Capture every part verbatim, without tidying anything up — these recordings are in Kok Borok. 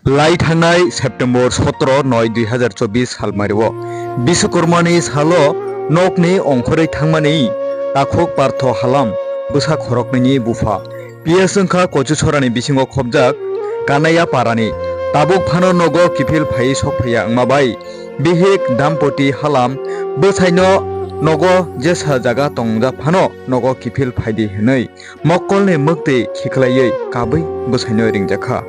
Lai thangnai September sotoro noi dui hazar chobbish salmario Biswakarmani salo nokni ongkhorwi thangmani takhuk Partho Halam bwsa khoroknwini bupha P S wngkha Kochusorani bisingo khobjak Kanaya parani. Tabuk phano nogo kiphil phaiwi sokphaiya wngma bai bihik Dampoti Halam bwsaino nogo jesa jaga tongjak phano nogo kiphil phaidi hwnwi mokkolni mwktwi khiklaiwi kabwi bwsaino ringjakha.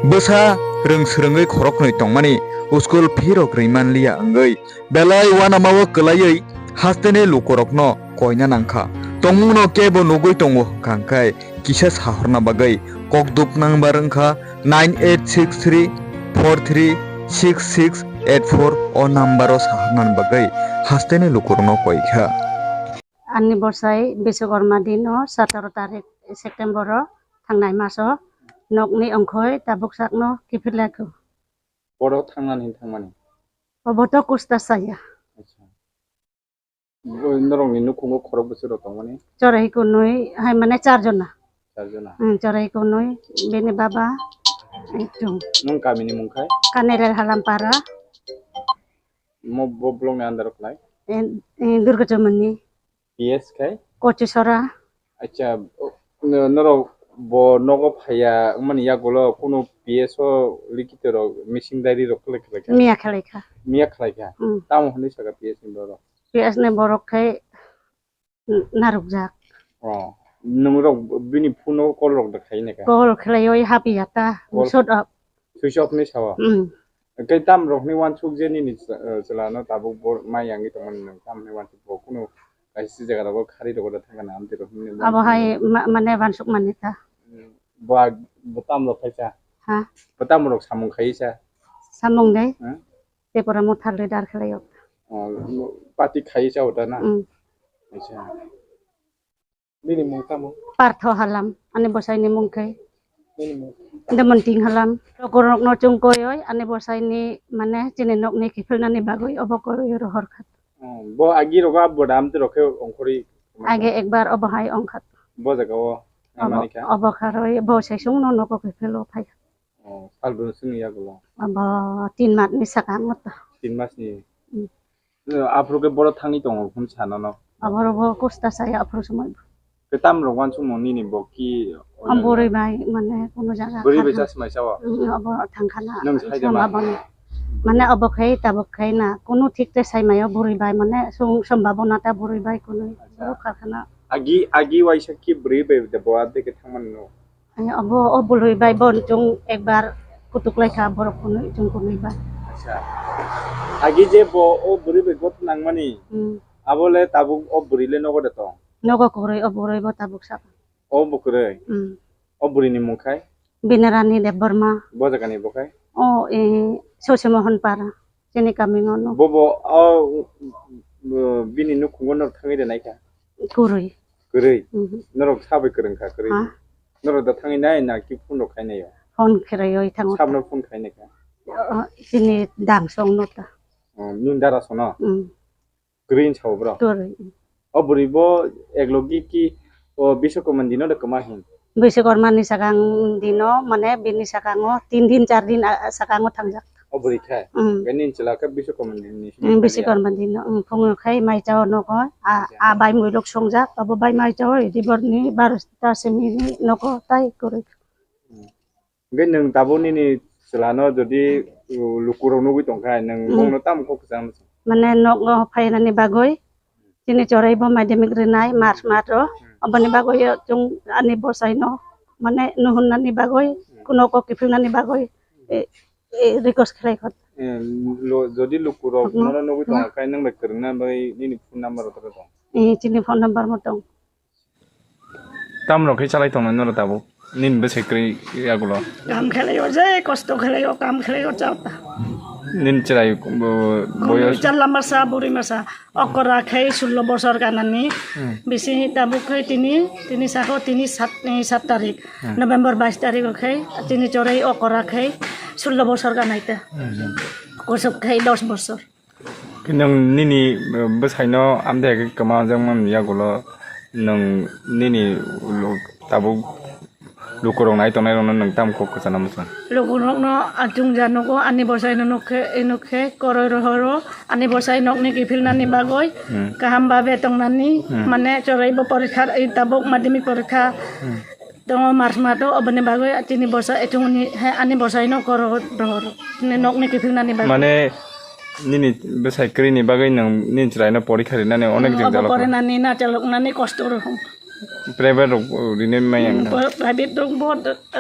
Bwsa rwng swrwngwi khoroknwi tongmani school fee rok rwimani liya wngwi belai uanamao kwlaiwi hasteni lukurokno koina nangkha. Tongmungno kebo nugwi tongo hwnkha hwnkhe kisa sahorna bagwi kokduk number wngkha nine eight six three four three six six eight four o number o sahornani bagwi hasteni lukurokno koikha. Ani bosai Biswakarma dino sotoro tarik September o thangnai maso nokni ongkhoi tabuk sakno kiphilaiku. Boro thangnani hin thangmani? Obo to kusta saya. Acha. Bo norokni nukhungo khorok bwswk rok tongmani? Chorai kunui hai mane char jona. Char jona. Hmm, chorai kunui bini baba. Itu. Nung kamini mung khai? Kanerel Halampara. Mo bo blok ni under o khlai? Eh, eh, Durga Chomoni. P S khai? Kochisora. Acha, o, no-, norok bo nogo phaiya wngmani yagulo kunu P S o likito rok missing diary rok khlai khlai kha? Miya khlai kha. Miya khlai kha? Hmm. Tamo hwnwi saka P S ni borok? P S ni borok khai narwkjak. Oh, nwng rok bini phone o call rok da khai nai kha? Call khlaiwi hapiya ta, call switch off. Switch off ni sao? Mm. Tei tam rok ni wansuk je nini chwla, eh, chwla no tabuk bo mai yangwi tongmani nwng tam ni wansuk bo kunu kaisa jaga rogo khari rogo da thangkha na amtwi rok hwnwi. Abo hai ma-, mane wansuk mani ta. Mm. Bo ag-, bo tam rok khaisa? Ha? Bo tam rok samung khaisa? Samung dai. Hmm? Tepora motha leader khlaio. Oh, party khai chao ta na? Mm. Acha. Bini mung tamo? Partho Halam, ani bosai ni mung khe. Bini mung? Demonting Halam. Lokorokno chwng koyoi, ani bosai ni, mane, chini nokni kiphilnani bagwi obo koyoi rohor kha. Oh, bo agi rogo abo dam te rokhe ongkhorwi. Age ekbar obo hai ongkha. Bo jaga o, obo, mani kha? Obo kharoi, bo sesung no nogo kiphilo phai. Oh, salbrum simi yagulo? Abo tin mas ni saka ang ta. Tin mas ni? Hmm. Eh, aphuru khe boro thangwi tongo, hwn sa nono? Aboro bo kusta saya aphuru somoi. Khe tam rok wansukmung nini bo ki? Ang bwrwi bai, mane, kuno jaga. Bwrwi bai chasmai sao? Hmm, abo thangkhana. Nwng sai de ma? Mane, abo khai, tabuk khai na. Kuno thik te sai maio bwrwi bai, mane, sung sombabona ta bwrwi bai kuno. Acha. Boro kharkhana. Agi, agi waisa ki bwrwi bai de bo adde khe thangmani no? Ani obo, o bwrwi bai bo chwng ekbar kutuk lai kha borok kunui, chwng kunui bai. Acha. Agi je bo o bwrwi bai gotnang mani, hmm, abo le tabuk o bwrwi le nogo de tong? Nogo kwrwi, o bwrwi bo tabuk saka. O bo kwrwi? Hmm. O bwrwi ni mung khai? Binarani Debbarma. Bo jaga ni bo khai? O, eh, Sosimohon Para. Chini kami ngono. Bobo, o, o, bini nukhungo norok thangwi rwnai kha? Kwrwi. Kwrwi? Mhm. Norok sabai kwrwng kha kwrwi? Ha? Norok da thangwi nai na ki phone rok khai nai o? Phone khe rwi thango. Sabno phone khai nai kha? O, chini dang song no ta. O, nwng dara sono? Mm. Kwrwi sao bro? Kwrwi. O bwrwi bo eklogi ki o Biswakarma dino de kwma hin? Biswakarma ni sakang dino, mane bini sakango tin din, char din, ah, sakango thangjak. O bwrwi khe? Mm. Khe nini chwla khe Biswakarma din ni simi. Mm, thangya? Biswakarma dino, mm, phungo khai mai chao nogo, a, acha, a bai muilok songjak, abo bai mai chao, dibor ni baro ta simi ni nogo tai kwrwi. Mm. Hingke nwng tabuk nini chwlano jodi, uh, lukurok nugwi tongkha, nwng, hmm, bongno tamo kok kwchangma se? Mane nogo phainani bagwi chini chwrai bo madhyamik rwnai March math o, hmm, oboni bagwi o chwng ani bwsaino mane nuhurnani bagwi, hmm, kuno kok kiphilnani bagwi, e, e, request khlai kho. Eh, lo-, jodi lukurok, hmm, nono nugwi, hmm, tongkha, nwng bai kwrwngna bagwi nini phone number rok tong? Eh, chini phone number mo tong. Tamrok khe chalai tongnai norok tabuk? Nini bwsai kwrwi yagulo? Kam khlaio, je kosto khlaio, kam khlaio, chao ta. Nini chwrai, bo-, boyos? Chwla masa, buri masa. Okra khai sullo bosor ganani. Hmm. Bisi tabuk khai tini, tini sako tini sat, eh, sat tarik. Hmm. November bais tarik khai tini chwrai okra khai sullo bosor ganai ta. Hmm. Kosok khai dos bosor. Khe nwng nini, eh, bwsaino amtwi hai khe kwma wngjak man yagulo nwng nini lo-, tabuk lukurok nai tongnai rokno nwng tamo kok kwchana mwchang? Lukurokno achung ja nugo, ani bwsaino nuk khe, nuk khe koroi rohoro, ani bwsai nokni kiphilnani bagwi, Hmm. kaham babe tongnani, Hmm. mane choraibo porikha, ei tabuk madhyamik porikha Hmm. tongo March mato, oboni bagwi chini bwsa, echungni he ani bwsaino koroi rohoro, nokni kiphilnani bagwi. Mane nini bwsai kwrwini bagwi nwng nini chwraino porikha rinani onek Hmm, jwngjal obo wngkha. Porinani nachaloknani kosto rohong. Private rok rinwi maya wngkha. Hmm, private rok bo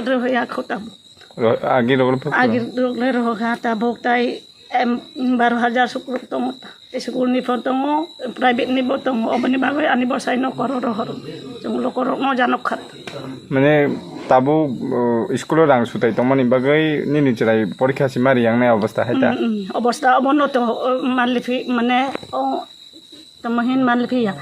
rohya kho tabuk. Ro-, agi rok le phukro? Agi rok le rohokha tabuk tai, em, baro hajar sukrok tongo ta. School ni pho tongo, private ni bo tongo, oboni bagwi ani bwsaino koroi rohoro. Chwng lukurokno janok kha. Mane tabuk, uh, school o rang sutai tongmani bagwi nini chwrai porikha sima riyangnai obostha hai ta? Hmm, hmm. Obostha obono to, uh, monthly fee mane, oh, Tamo hin manli phiya.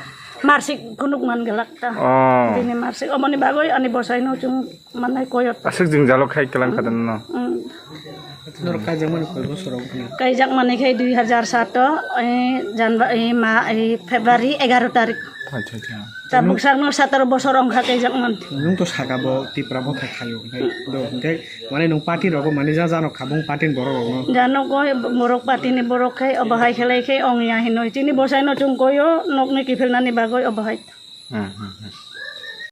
Marsik kunuk man galak ta. Oh. Bini marsik. Omoni bagwi ani bwsaino chwng manai koyot. Aswk jwngjalo khai kwlang kha da nono? Mm. Norok kaijakmani koi bosor wng khna? Kaijakmani khai dui hajar sato, eh, Janva-, eh, ma, eh, February egaro tarik. Acha, acha. Tabuk sakno sataro bosor wng kha kaijakmani. Nwng to saka bo Tipra bo khai khayo, khai do, khai Mane nwng party rogo mane ja jano khabung party ni borok rokno. Jano koi borok party ni borok khai obo hai khlai khai ong ya hinoi. Chini bwsaino chwng koio nokni kiphilnani bagwi obo hai. Hmm, hmm, hmm.